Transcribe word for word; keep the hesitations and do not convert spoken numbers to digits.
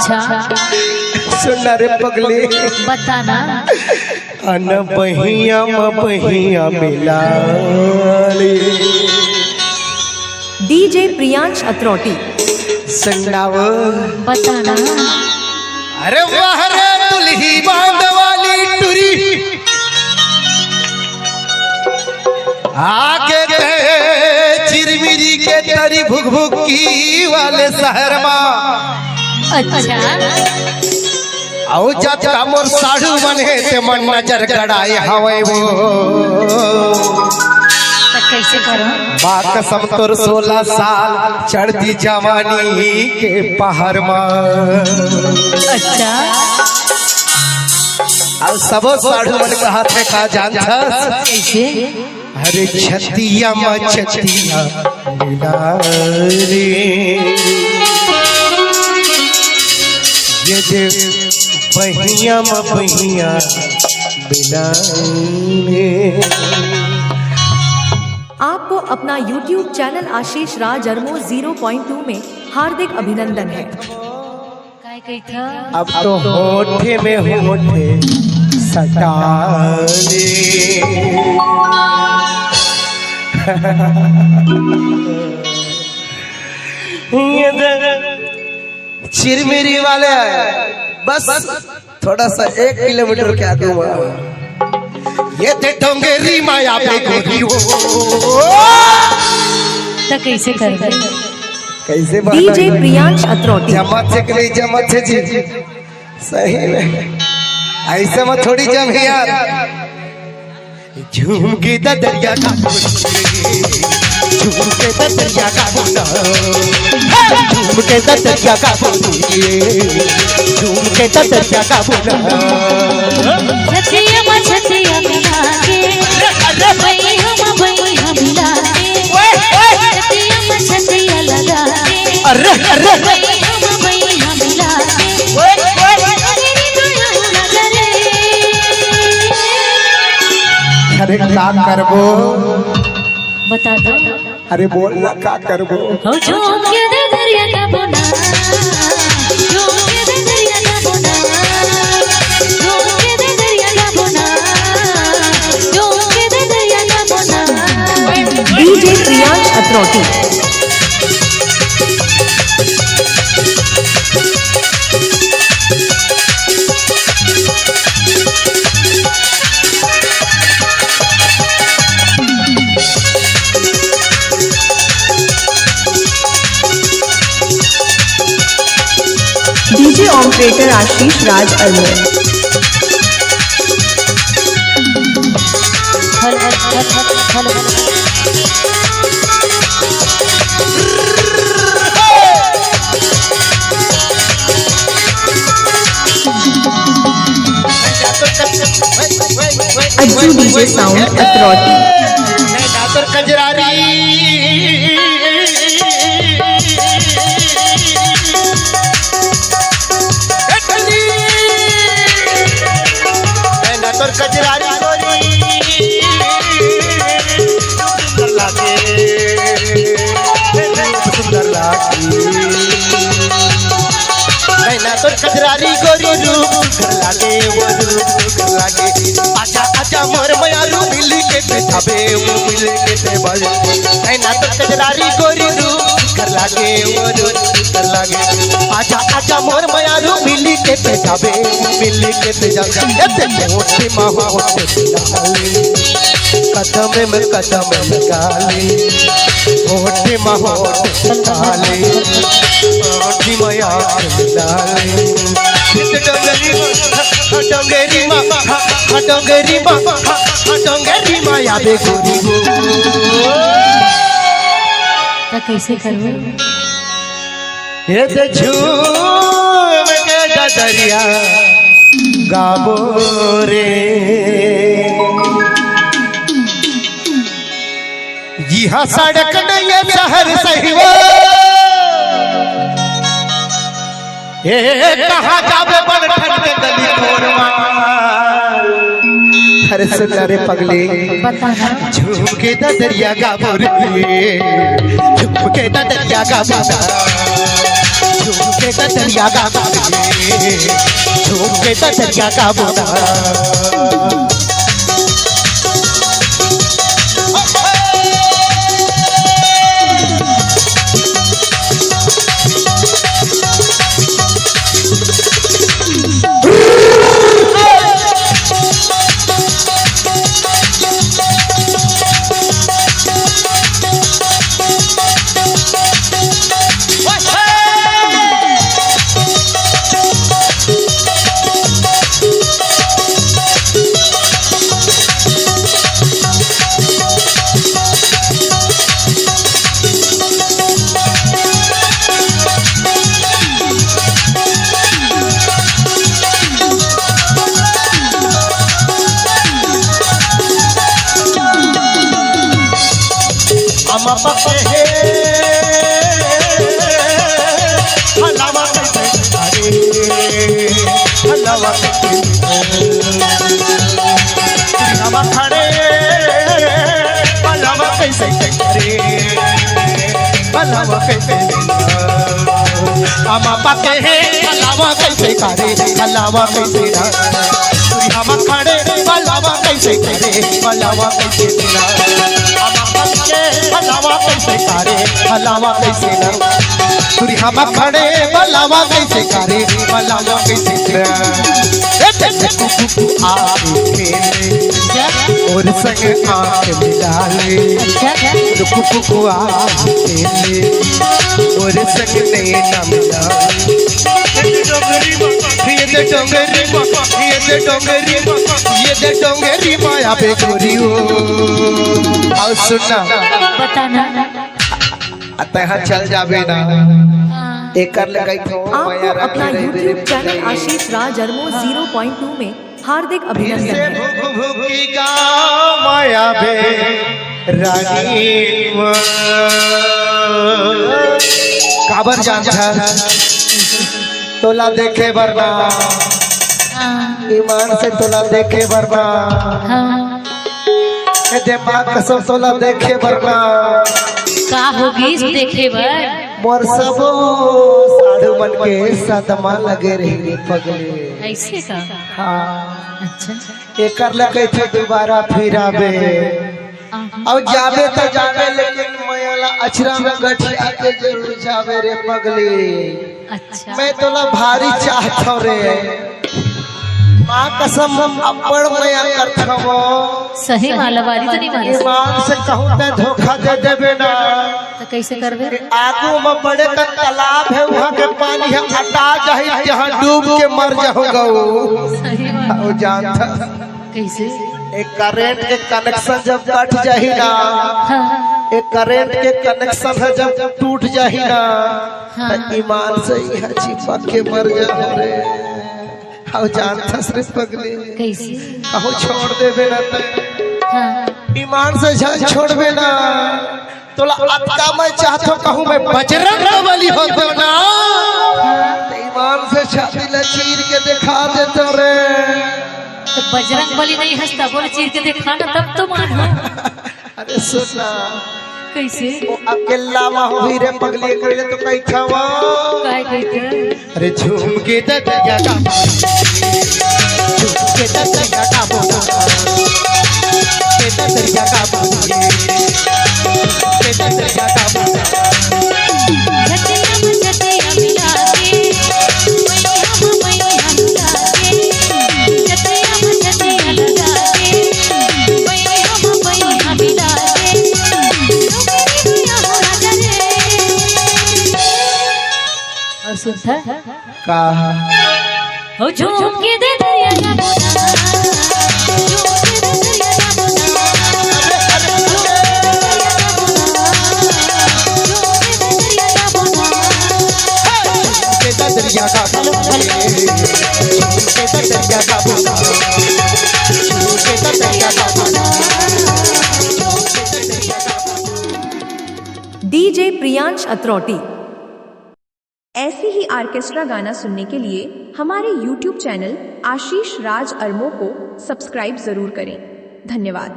सुन ना रे पगली। बता ना। अन बहिया म बहिया मिला ले। डीजे प्रियांश अत्रौटी। सुन ना वो। बता ना। अरे वाह रे दुल्ही बांध वाली टुरी। आके ते चिरमिरी के तरी भुकभुकी वाले शहर मा। अच्छा। अउ जतका मोर साढ़ू मन हे ते मन नजर गड़ाए हवय वो। त कइसे करंव? बा कसम तोर सोलह साल चढ़ती जवानी के पहाड़ मा। अच्छा। अउ सबो साढ़ू मन कहत हे का जानथस? कइसे? अरे छतिया म छतिया मिला रे, ये दे बहिया म बहिया मिला रे। आपको अपना YouTube चैनल आशीष राज अरमो ज़ीरो पॉइंट टू में हार्दिक अभिनंदन है। काय कहिथा? अब तो होठे में होठे सटा ले। ये दे चिरमिरी वाले, बस थोड़ा सा एक किलोमीटर के आगू में। ये दे डोंगरी माया पे गोरी हो। त कइसे करबे? कइसे बात डीजे है? प्रियांश अत्रौटी। जमा छे के नहीं जमा छे जी। सही में। ऐसे में थोड़ी जम यार। झूम के ददरिया का बोली, झूम के ददरिया का बोला, झूम के ददरिया का बोली, झूम के ददरिया का बोला। छतिया मा छतिया मिला के, बहिया मा बहिया मिला के, छतिया मा छतिया लगा के, अरे, अरे। बहिया मा बहिया मिला के, अरे का करबो? बता दो। अरे बोल ना का करबो? हो झूम के ददरिया का बोला, झूम के ददरिया का बोला, झूम के ददरिया का बोला, झूम के ददरिया का बोला। DJ Priyansh Atrauti. DJ operator Ashish Raj Armol. Hello, hello, hello, hello, hello. Ajju DJ sound authority. नैना तोर कजरारी, नैना तोर कजरारी गोरी, सुंदर लागे, सुंदर लागे। नैना तोर कजरारी गोरी रूप सुघर लागे, वो रूप सुघर लागे। आजा, आजा मोर मयारू मिल के ते जाबे, वो मिल के ते बाबे। नैना तोर कजरारी गोरी रूप सुघर लागे, वो रूप सुघर लागे। आजा, आजा मोर मयारू मिल के ते जाबे, वो मिल के ते जाबे। ए ते मोटे माहो ते डाले। कदम में कदम लगा ले, होठ में होठ लगा ले, आँखी में आँख मिला ले। डोंगरी माँ, डोंगरी माँ, डोंगरी माँ, डोंगरी माँ, या बे गोरी हो। त कइसे करबो? हे ते झूम के ददरिया गाबो रे। इहाँ सड़क नइ हे शहर सही वो। ए, कहाँ जाबे बड़ ठंड के गली कोर मा। अरे सुन ना रे पगली। बता ना। झूम के ददरिया गाबो रे, झूम के ददरिया गाबो ना। झुमके त दरिया का बोला, झुमके त दरिया का बोला। हम पके हे, हलावा कैसे करे, हलावा कैसे करे। हम खड़े, हलावा कैसे करे, हलावा कैसे करे। हम पके हे, हलावा कैसे करे, हलावा कैसे करे। हम खड़े, हलावा कैसे करे, हलावा कैसे करे। हम पके, हलावा कैसे करे, हलावा कैसे करे। तुरी हम खड़े, बलावा कैसे करे, बलावा कैसे करे। ए, तेरे कुकु कुकु आके खेले, क्या? और संग आंख मिला ले। अच्छा। कुकु कुकु आके खेले, और संग नैना मिला ले। ये दे डोंगरी, ये दे डोंगरी, ये दे डोंगरी, ये दे डोंगरी माया बेगोरी हो। और सुनना। बताना। आ तैं ह चल जाबे ना, हाँ। एकर ले कहिथों, आपको मया राखे अपना रहिबे रे YouTube चैनल पगली। आशीष राज अरमो ज़ीरो पॉइंट टू में हार्दिक फिर अभिनंदन से है। भुक भुकी गाँव मया बे रानी वो। काबर जानथस? तोला देखे बर ना, हाँ। ईमान से तोला देखे बर ना। हाँ। ए दे माँ कसम तोला देखे बर ना। का होगिस देखे बर? मोर सबो साढ़ू मन के सदमा लगे रही रे पगली। ऐसे का? हाँ। अच्छा। एकर ले कहिथे दुबारा फिर आबे। आहा। अउ जाबे त जाबे, लेकिन मया ला अचरा में गठिया के जरूर जाबे रे पगली। अच्छा। मैं तोला भारी चाहत हव रे। माँ कसम, अब्बड़ मया करत हव। सही वाला बारी तो नहीं माने। ईमान से कहूँ तैं धोखा दे देबे ना। तो कैसे करबे? आगू में बड़े कन तालाब है, वहाँ के पानी है, अटा जाही, जहाँ डूब के मर जाहूँ गऊ। सही बात। अउ जानत हस, कैसे? एक करंट के कनेक्शन जब कट जाही ना, हाँ। एक करंट के कनेक्शन ह जब टूट जाही ना, हाँ। त ईमान से इहाँ चिपक के मर जाहूँ रे। अउ जानत हस रे पगली, कैसे? कहूँ छोड़ देबे ना तैं। हाँ। ईमान से झन छोड़बे ना, तोला अतका मैं चाहत हव, कहूँ मैं बजरंग बली होतेंव ना। त ईमान से छाती ला चीर के देखा देतेंव रे। त बजरंग बली नइ हस, तभो ले चीर के देखा ना, तब तो मानहूँ। अरे सुन ना। कैसे? वो अकेला मा होही रे पगली, अकेले तो कहिथव। काय कहिथे? अरे झूम के दरिया का पानी, झूम के दरिया का बोला, के दरिया का पानी, के दरिया का बोला। छतिया में छतिया मिला के, मैया में मैया मिला के, छतिया में छतिया लगा के, मैया में मैया मिला के, डोकरी मैया हो राजा रे। अउ सुनथा? का? हो झूम के दे दरिया का बोला, झूम के दे दरिया का बोला, झूम के दे दरिया का बोला, झूम के दे दरिया का बोला, झूम के दे दरिया का बोला, झूम के दे दरिया का बोला, झूम के दे दरिया का बोला। डीजे प्रियांश अत्रौटी। ऐसे ही ऑर्केस्ट्रा गाना सुनने के लिए हमारे YouTube चैनल आशीष राज अरमो को सब्सक्राइब जरूर करें। धन्यवाद।